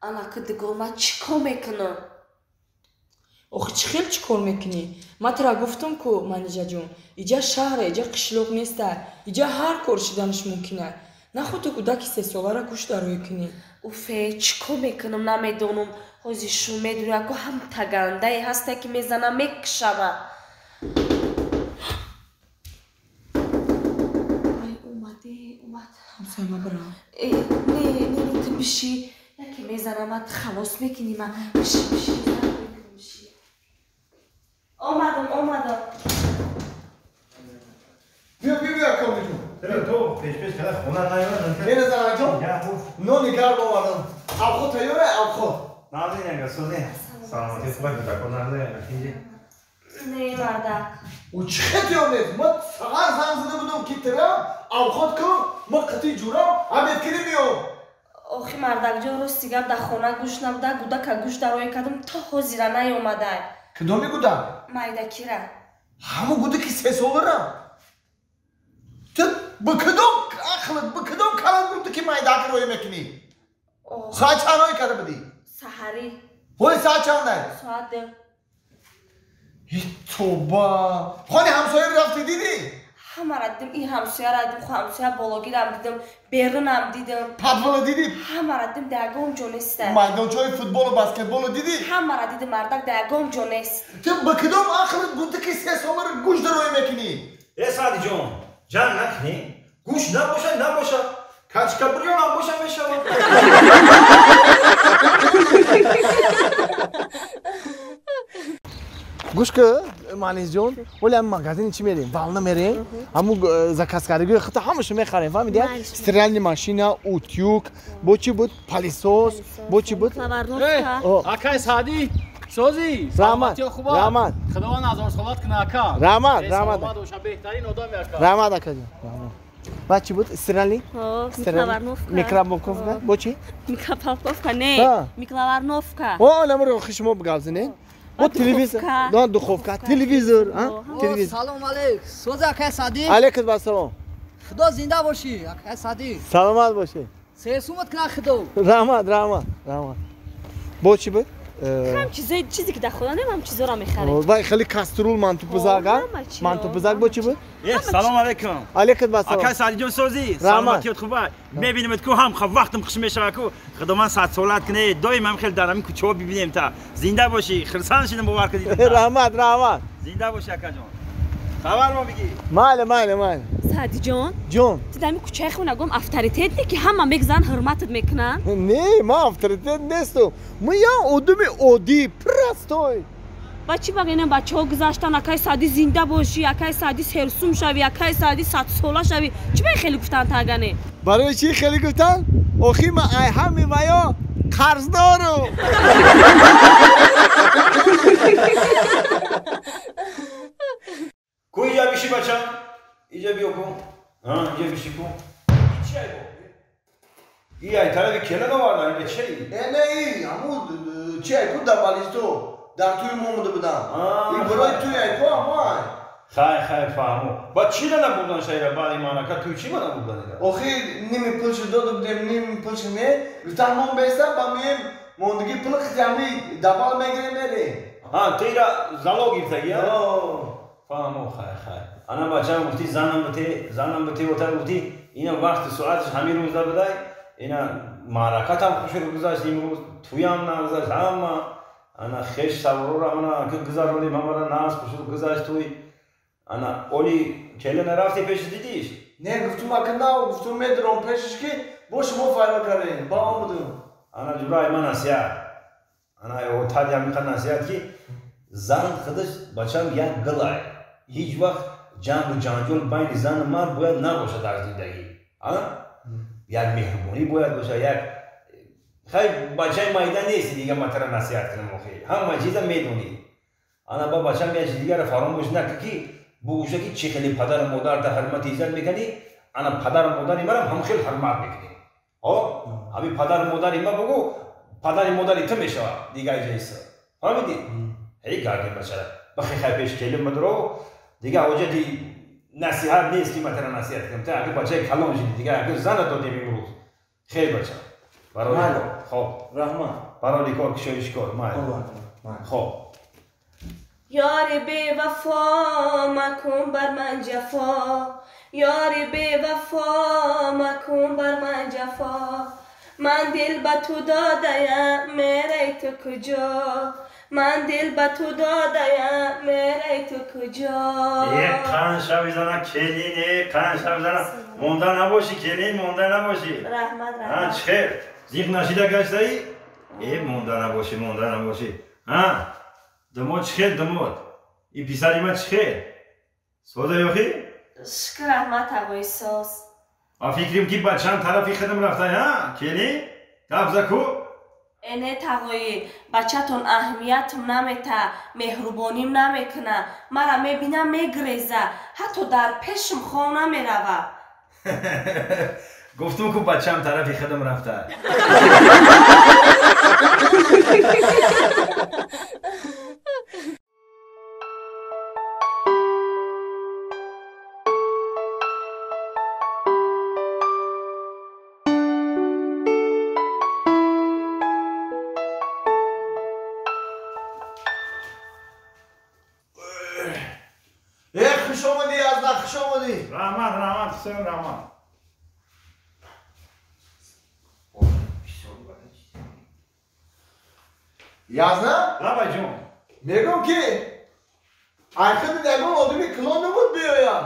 Ана ки дигор ман чӣ кор мекунам? Охи чӣ хел чӣ кор мекунӣ? Ман тура гуфтам ку, Манижаҷон, иҷа шаҳре, иҷа қишлоқ неста, иҷа ҳар кор шиданаш мумкин аст. Нахоҳ ту кӯдаки сесолара гӯш дароӣ кунӣ. Уфе, чӣ кор мекунам намедонам. Ҳозир шу медонӣ, ако ҳам тагандае ҳасте ки мезанам мекушама. Ай, омаде, омад. Ҳамсоя, ма бирам. Э, не, не, не, ту биши. Яке мезанам, ту халос мекунӣ ма. Биши, биши, биши. Омадам, омадам. Биё, биё, биё, акомиҷон. Чаро ту пеш-пеш када хона наёмад? Не, занаҷон. Нони гарм овардам. Авхот тайёра, авхот. Нағзин яга, созин. Саломатӣ хубай кӯдако нағзе инҷи. Не, мардак. Ӯ чӣ хел тайёр нест? Ма саҳар занг зада будам ки тира авхот кун, ма қити ҷурам, обедкирӣ меом. Охи мардакҷон, рости гап дар хона гӯш набуда, гудака гӯш дароя кардам, то ҳозира наёмадай. Кудоми гудак? Майдакира. Ҳамон гудаки сесолара? Ту ба кудом ақлат, ба кудом калат гуфтӣ ки майдаки роя мекунӣ? Соат чанд роя карда будӣ? Саҳарӣ. Ҳоли соат чандай? Соат 2. Тоба! Хони ҳамсояро рафтӣ дидӣ? Ҳамаро дидам, ин ҳамсояро дидам, хо ҳамсоя бологирам дидам, берунам дидам. Подвалро дидӣ? Ҳамаро дидам, дар ягон ҷо неста. Майдончаҳои футболу баскетболу дидӣ? Ҳамаро дидам, мардак дар ягон ҷо нест. Ту ба кудом ақлат гуфтӣ ки сесоларо гӯш дароя мекунӣ? Э, Саъдиҷон, ҷанг накунӣ. Гӯш набошад, набошад. Качкабурёнам боша мешавад. Гӯш ки, Манизҷон, оли ҳам магазини чӣ мерем? Вална мерем, ҳамун заказкардагиҳои худта ҳамаашо мехарем, фаҳмидӣ? Стиральный машина, утюг, бо чӣ буд? Пылесос, бо чӣ буд? Акай Саъдӣ, созӣ? Раҳмат, раҳмат. Худованд ҳазорсолат кунад, ака. Раҳмат, раҳмат. Беҳтарин одами, ака. Раҳмат, акаҷон. Баъд чӣ буд? Стиральный? Микроволновка. Бо чӣ? Микроволновка не, микроволновка. О, намуро охи шумо гап занед. Бо телевизор, да, духовка, телевизор, а? Телевизор. Салом алейк. Соз, акай Саъдӣ. Алейкум ассалом. Худо зинда бошӣ, акай Саъдӣ. Саломат бошӣ. Сесумат кунад худо. Раҳмат, раҳмат, раҳмат. Бо чӣ буд? Ҳам чизои чизе ки дар хона нем, ҳам чизоро мехарем. Вай хеле каструл, мантупузак, а? Мантупузак бо чӣ буд? Э, салом алейкум. Алейкум ассалом. Акай Саъдиҷон, созӣ? Саломатиёт хуба. Мебинемед ку ҳам вақтам хуш мешавад ку. Худованд садсолат кунад. Доим ҳам хел дар ҳамин кӯчаҳо бибинем та. Зинда бошӣ, хурсанд шудам бовар кардидам. Раҳмат, раҳмат. Зинда бошӣ, акаҷон. Хабар мо бигӣ. Майли, майли, майли. Саъдиҷон, ҷон. Ту дар ҳамин кӯчаи хонагом авторитет не ки ҳама мегзан ҳурматат мекунанд? Не, ман авторитет нестам. Ман як одами оддӣ, простой. Ба чӣ багинам бачаҳо гузаштан, акай Саъдӣ зинда бошӣ, акай Саъдӣ серсум шавӣ, акай Саъдӣ садсола шавӣ. Чӣ ба хеле гуфтан тагане? Барои чӣ хеле гуфтан? Охи ман ай ҳами ваё қарздорам. Ку иҷа биши, бачам. Иҷа биё ку. Иҷа биши ку. Чи ай бо? И ай тарафи келин овардан, ин чи? Э, не, и ҳамун чи ай ку дар балисто. Дар тӯи мо омада будам. Ин барои тӯи ай ку ҳамо ай. Хай, хай, фаҳмо. Ба чӣ набурдан шайра баъди маърака тӯй чӣ ба набурдан ира? Охи ними пулшо дода будем, ними пулшо не. Гуфтан мон беста, ба меем мондагӣ пул хитами дабал мегирем мерем. Ҳа, ту ира залог гирифтагӣ, а? Фаҳмо, хай, хай. Ана бачам гуфтӣ занам бите, занам бите, отар гуфтӣ, ина вақти соаташ ҳамин рӯзда будай, ина маъракатам хушро гузашт имрӯз, тӯям нагузашт, ҳама ана хеш саворора ана ки гузаронем, ҳамара нағз хушро гузашт тӯй. Ана оли келина рафти пеши дидиш? Не, гуфтум ака на, гуфтум медурам пешиш ки бо шумо файро кардем, ба омадум. Ана ҷурай ман насиҳат. Ана отар ямиқа насиҳат ки зан худаш бачам як гилай. Ҳеҷ вақт ҷангу ҷанҷол байни зану мард бояд набошад дар зиндагӣ. Як меҳрубонӣ бояд бошад, як хай бачаи майда нести дига ман тара насиҳат кунам охи. Ҳама чиза медонӣ. Ана ба бачам як чиз дигарро фаромӯш накун ки бугӯша ки чӣ хеле падару модарта ҳурмати иззат мекунӣ, ана падару модари марам ҳам хел ҳурмат мекунӣ. Ҳамин падару модари ма бугӯ падари модари ту мешавад дига иҷаиса. Фаҳмидӣ? Ҳей гардин бачара. Бахи хай пеш келин бадро дига ҳоҷати насиҳат нест ки ман тара насиҳат кунам. Ту агар бачаи калон шудӣ, дига агар зана додем имрӯз. Хел бача. Барои Хоб. Раҳмат. Барои кор кушоиш кор. Майли. Хоб. Ёри бевафо макун бар ман ҷафо. Ёри бевафо макун бар ман ҷафо. Ман дил ба ту додаям, мерай ту куҷо? Ман дил ба ту додаям, мерай ту куҷо? Э, қанша бизана келин, э, қанша бизана. Монда набошӣ, келин, монда набошӣ. Раҳмат, раҳмат. Чӣ хел? Зиқ нашида гаштаӣ? Э, монда набошӣ, монда набошӣ. Ҳа, домод чӣ хел, домод? И писари ман чӣ хел? Соза ёхӣ? Шукр, раҳмат, ағои соз. А фикрим ки ба чанд тарафи хидм рафтай, ҳа? Келин? Гап за ку? Э, не тағоӣ, бачатон аҳамиятм намета, меҳрубоним намекуна, мара мебина мегреза, ҳатто дар пешим хов намерава. Гуфтум ку бачам тарафи хидм рафтай. Раҳмат, раҳмат, Ҳусейн, раҳмат. Язна? Лабай ҷон. Мегӯм ки айхиди ягон одами калон набуд биёям.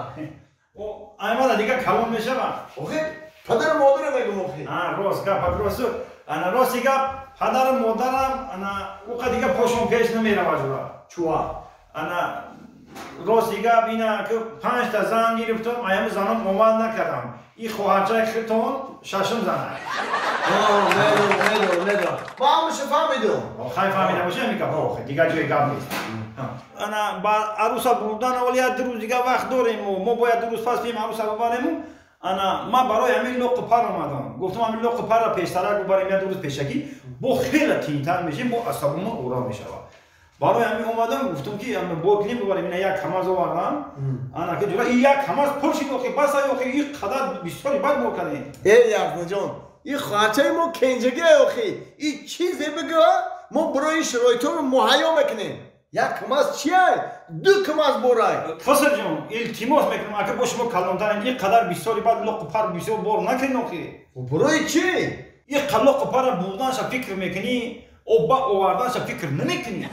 Аймада дига калон мешавам. Охи, падару модарам мегӯм охи. А, рост гап, росту. Ана рости гап, падару модарам ана уқа дига пошон пеш намерава ҷура. Чуа? Ана рости гап ина ки панҷта зан гирифтам, аями занам омад накардам. И хоҳарчаи хитон шашум зана. Медонам, медонам. Ман ҳамаша фаҳмидум. Хай фаҳмида боши ҳамин гап. Охи, дигар ҷои гап нест. Ана ба аруса бурдан оли як ду рӯз дигар вақт дорем, мо бояд ду рӯз пас бием аруса бубарему. Ана ман барои ҳамин лоқу пар омадам. Гуфтам ҳамин лоқу парра пештарак бубарем як ду рӯз пешакӣ, бо хеле тинтар мешем, бо асабумон ором мешавад. Барои ҳамин омадам, гуфтам ки бо клим бубарем, ина як камаз овардам. Ана ки ҷура, и як камаз пур шид, охи бас ай, охи и қадар бисёри бад бор кардем. Э, Язнаҷон, и хоҳарчаи мо кенҷагӣ, охи. И чизе бигӯ, мо барои шароитҳоро муҳайё мекунем. Як камаз чиай? Ду камаз борай. Хосирҷон, илтимос мекунам, ака бо шумо калонтарем, и қадар бисёри бад лоқу пар бисёр бор накунем, охи. Барои чӣ? И лоқу парра бурданша фикр мекунӣ, оба оварданша фикр намекунӣ.